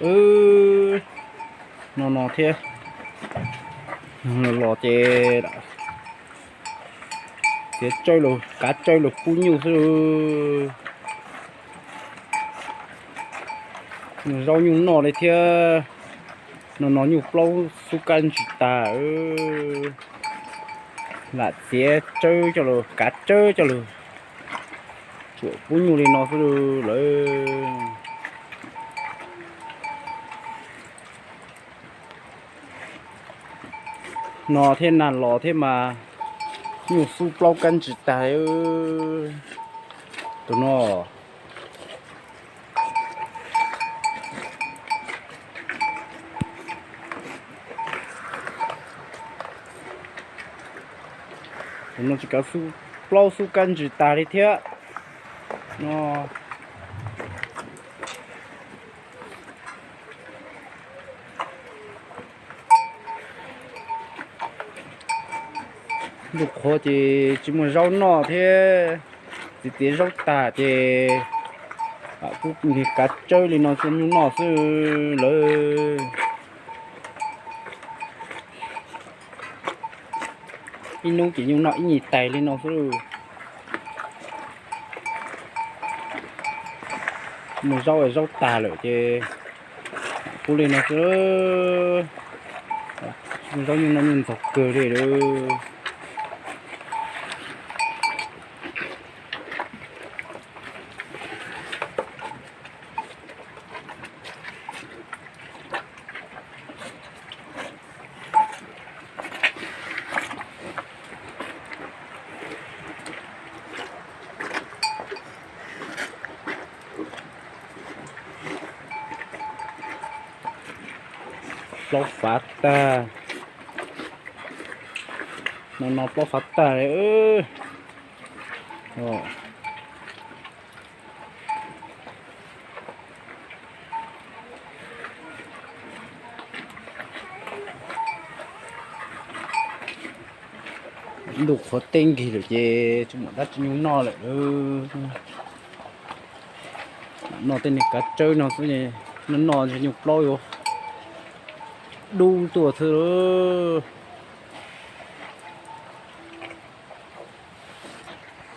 No no thiab, los ces txiav tsawb los kav tsawb los pub nyuj xwb. Nyuj zaub nyuj noj li thiab. No no nyuj plaub xub kab ntsis tag. Lam txiav tsawb coj los kav tsawb coj los tsuam pub nyuj li no xwb lawm. No thiab nag los thiab mas nyuj xub plaub kab ntsis tag. Tus no, tus no tsis kav xub plaub xub kab ntsis tag li thiab. No ntuj qhuav ces tsis muaj zaub noj thiab, txiav txiav zaub tag ces kuv kav tsawb li no tsuam nyuj noj xwb lawm. Ib hnub ces nyuj noj ib nyuag tais li no xwb. Muaj zaub es zaub tag lawm ces pub li no xwb. Zaub nyuj noj nyuj ntxhov kawg li lawm. Plaub fav tag. No no plaub fav tag li. Ntuj qhuav teb nkig lawm ces tsis muaj dab tsi nyuj noj lawm. Noj tej niag kav tsawb no xwb, noj noj ntsis nyuj plaub yuav dub tuaj xwb lawm.